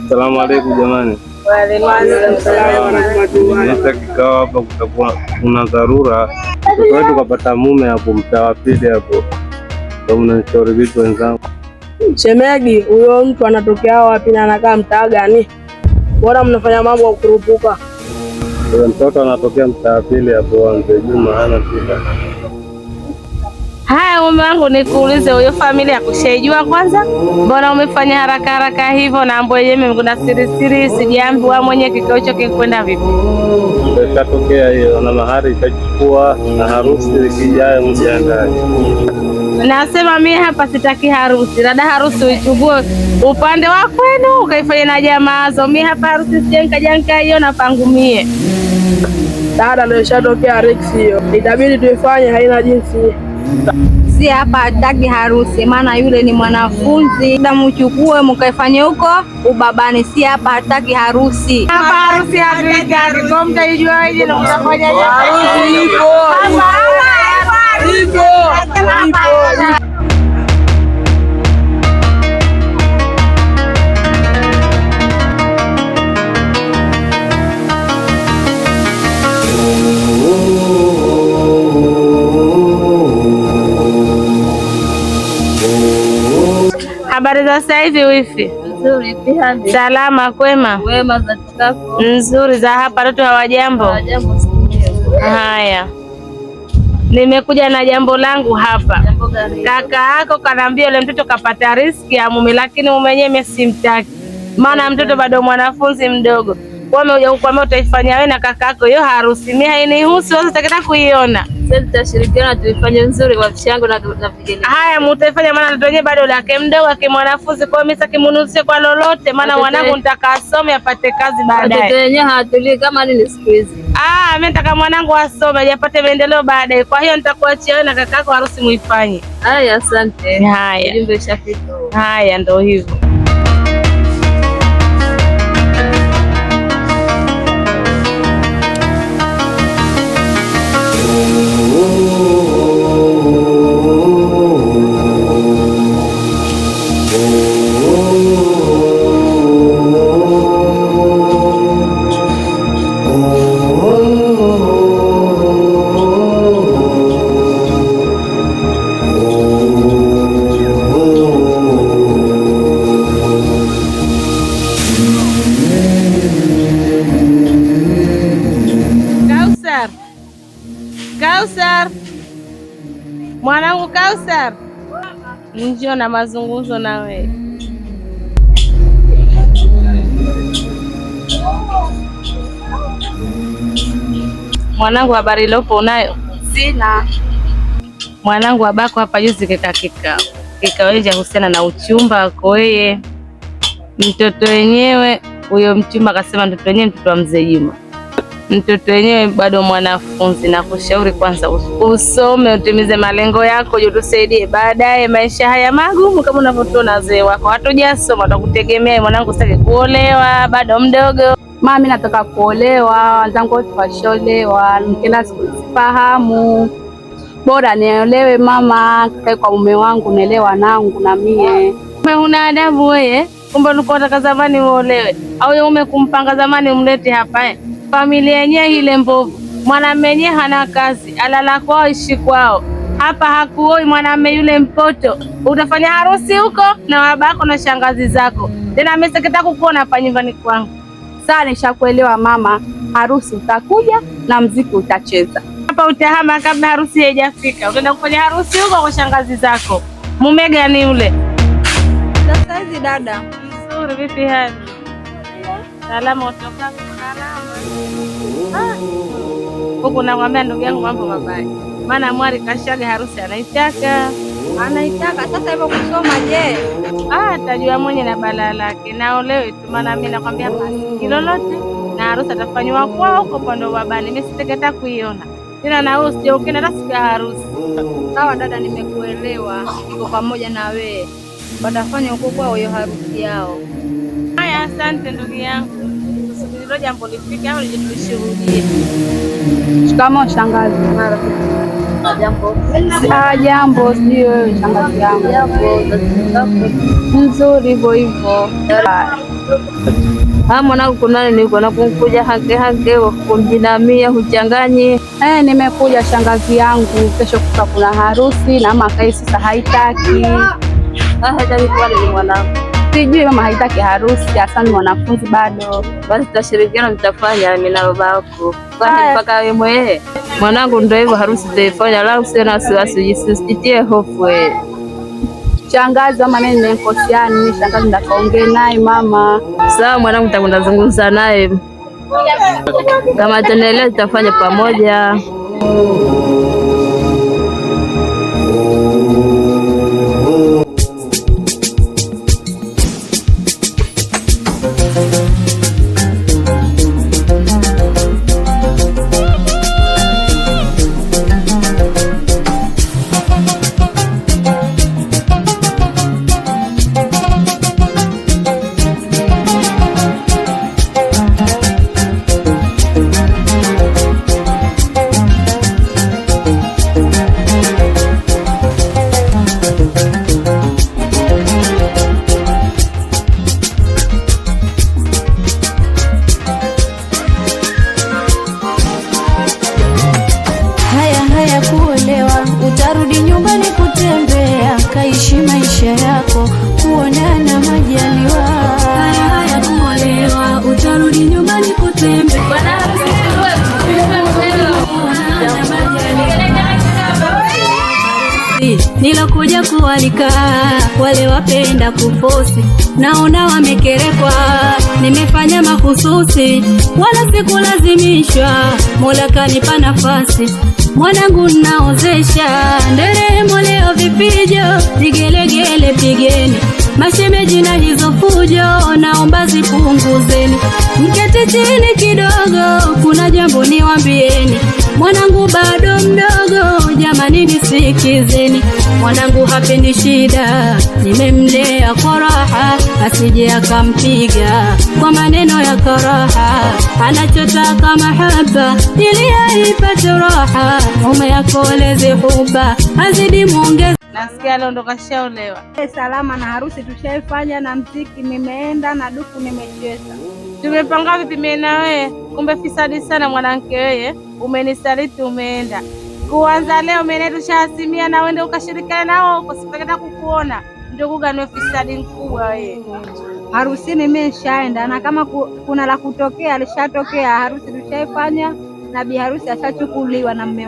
Salamu alaikum jamani. Nimeita kikao hapa, kutakuwa kuna dharura. Mtoto wetu kapata mume hapo mtaa wa pili hapo. Ndio mnanishauri vipi wenzangu? Shemegi, huyo mtu anatokea wapi na anakaa mtaa gani? Mbona mnafanya mambo ya kukurupuka? Huyo mtoto anatokea mtaa wa pili hapo, Mzee Juma hana shida. Haya, mume wangu, nikuulize, huyo familia kushaijua kwanza? Mbona umefanya haraka haraka hivyo? Na ambo yenyewe kuna siri siri, sijaambiwa mwenye kikao hicho kikwenda vipi? Ndio ishatokea hiyo, na mahari ishachukua na harusi wiki ijayo, mjiandae. Nasema mie hapa sitaki harusi, dada. Harusi uichukue upande wa kwenu ukaifanye na jamaazo. Mie hapa harusi sijenka nikaiona pangu mie. Dada, ndio ishatokea Rex hiyo, itabidi tuifanye, haina jinsi. Si hapa hataki harusi, maana yule ni mwanafunzi, mchukue mkaifanye huko ubabani. Si hapa hataki harusi. Hapa harusi hatuitaki, kwa mtaijua wenyewe na mtafanya Harusi ipo, ipo, ipo. Habari za sasa hivi wifi? Nzuri, vipi? Salama, kwema? Wema za tukako. Nzuri za hapa, watoto hawajambo? Hawajambo siku hiyo. Haya, nimekuja na jambo langu hapa. Jambo gani? Kaka yako kanaambia yule mtoto kapata riski ya mume, lakini mume mwenyewe simtaki, maana mtoto bado mwanafunzi mdogo. Wamekuja kukwambia utaifanya wewe na kaka yako hiyo harusi, mimi hainihusu, wewe utakata kuiona. Sasa tutashirikiana tuifanye nzuri kwa vishango na vigelegele. Haya, mutaifanya, maana mtoto wenyewe bado lake mdogo, ake mwanafunzi. Kwa hiyo mimi sitaki mnunuzie kwa lolote, maana Watoto mwanangu nitaka asome apate kazi Watoto baadaye. wenyewe hawatulii kama nini siku hizi. Ah, mimi nataka mwanangu asome aje apate maendeleo baadaye. Kwa hiyo nitakuachia wewe na kakako harusi muifanye. Haya, asante. Haya. Ujumbe ushafika. Haya, ndo hivyo. Kausar, Kausar, mwanangu Kausar, njoo na mazungumzo na wewe. Mwanangu, habari iliyopo unayo? Sina. Mwanangu, babako hapa juzi kika kikao kikao cha kuhusiana na uchumba wako yeye, mtoto wenyewe huyo mchumba akasema mtoto wenyewe mtoto wa mzee Juma, mtoto wenyewe bado mwanafunzi, na kushauri kwanza usome utimize malengo yako, je, tusaidie baadaye. Maisha haya magumu kama unavyotuona wazee wako, hatujasoma tutakutegemea. Mwanangu, sitaki kuolewa, bado mdogo. Mama, mimi nataka kuolewa, wenzangu wote washaolewa, nikienda siku sifahamu. Bora niolewe mama, kae kwa mume wangu, nielewa nangu na mie. Mume huna adabu wewe, kumbe ulikuwa unataka zamani uolewe, au yeye mume kumpanga zamani umlete hapa eh? Familia yenyewe ile mbovu, mwanamume yenyewe hana kazi, alala kwao ishi kwao, hapa hakuoi mwanamume yule mpoto. Utafanya harusi huko na babako na shangazi zako, tena mimi sikitaka kukuona hapa nyumbani kwangu. Sasa nishakuelewa mama, harusi utakuja na mziki utacheza. Hapa utahama kabla harusi haijafika, utaenda kufanya harusi huko kwa shangazi zako. Mume gani yule? Sasa hizi dada Nzuri, vipi hali? Salama utoka salama. Huku nakwambia ndugu yangu mambo mabaya. Maana mwari kashaga harusi anaitaka. Anaitaka sasa hivyo kusoma je? Atajua mwenye na balaa lake. Na olewe tu, maana mimi nakwambia hapa lolote na harusi atafanywa kwao huko upande wa babani. Mimi siteketa kuiona. Tena na wewe usije ukaenda hata siku ya harusi. Sawa dada, nimekuelewa. Niko pamoja na wewe. Watafanya huko kwao hiyo harusi yao. Haya, asante ndugu yangu. Tusubiri jambo lifike au lije tulishuhudie. Shikamoo shangazi. Jambo. Jambo, sijui wewe shangazi yangu. Nzuri hivyo hivyo. Mwanangu kunani niko na kunkuja hake hake kumjinamia huchanganyi. Nimekuja shangazi yangu, kesho kuta kuna harusi na mama kai sasa haitaki. Haitaki kwa nini mwanangu? Sijui mama haitaki harusi, hasa ni mwanafunzi bado. Basi tutashirikiana, tutafanya mimi na babako. Kwani mpaka wewe mwenyewe. Mwanangu ndio hivyo, harusi tutaifanya, la usiwe na wasiwasi, usijitie hofu wewe. Shangazi, mama mimi nimekosea nini? Shangazi ndakaongee naye mama. Sawa mwanangu, nitakwenda zungumza naye. Kama atanielewa tutafanya pamoja. Haya haya kuolewa, utarudi nyumbani kutembea, kaishi maisha yako, kuonana majaliwa. Haya haya kuolewa, utarudi nyumbani kutembea, kuonana majaliwa. Nilokuja kualika wale wapenda kufosi, naona wamekerekwa. Nimefanya mahususi, wala sikulazimishwa. Mola kanipa nafasi, mwanangu naozesha. Nderemo leo vipijo, vigelegele pigeni, mashemeji na hizo fujo, naomba zipunguzeni. Mketi chini kidogo, kuna jambo niwaambieni. Mwanangu bado mdogo, jamani nisikizeni. Mwanangu hapendi shida, nimemlea kwa raha, asije akampiga kwa maneno ya karaha. Anachotaka mahaba ili aipate raha, mume akoleze huba, azidi muongeze. Nasikia leo ndo kashaolewa. Salama na harusi tushaifanya na mziki nimeenda na dufu nimecheza. Tumepanga vipi mimi na wewe? Kumbe fisadi sana mwanamke wewe. Umenisaliti umeenda. Kuanza leo mimi tushasimia na wende ukashirikiana nao huko, sitaki kukuona. Ndio kuganwe fisadi mkubwa wewe. Harusini mimi nishaenda na kama kuna la kutokea lishatokea. Harusi tushaifanya na bi harusi ashachukuliwa na mume.